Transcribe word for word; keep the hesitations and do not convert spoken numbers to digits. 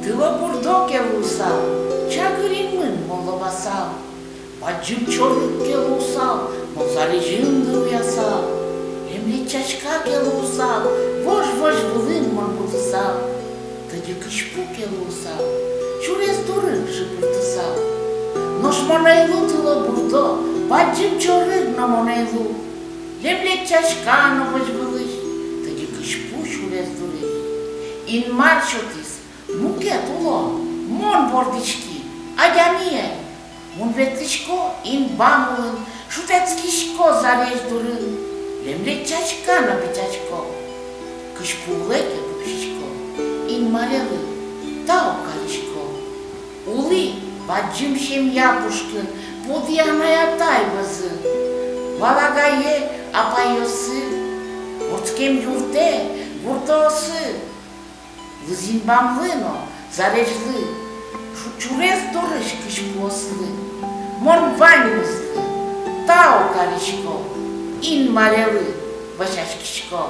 Тылобурдо ке луысал, чагыр инмын мон лобасал. Бадӟым чорыг ке луысал, мон зарезьын дыр уясал. Лемлет сяська ке луысал, вож-вож вылын мон будысал. Тӧдьы кызьпу ке луысал, сюрес дурын шыпыртысал. Нош мон ӧй лу тылобурдо, бадӟым чорыг но мон ӧй лу. Лемлет сяська но возь вылысь, тӧдьы кызьпу сюрес дурысь. Инмар сётӥз мукет улон, мон вордӥськи адямиен. Мон ветлӥсько инбам улын, шутэтскисько зарезь дурын. Лемлет сяська но пичасько, кызьпу улэ ке пуксисько, Инмарелы тау карисько. Улӥ бадӟым семья пушкын, будӥ анай-атай вӧзын. Вал агае-апайёсы, вордскем юртэ гуртоосы. Лыз инбамлы но зарезьлы, шу-, сюрес дурысь кызьпуослы. Мон ваньмызлы тау карисько, Инмарелы вӧсяськисько.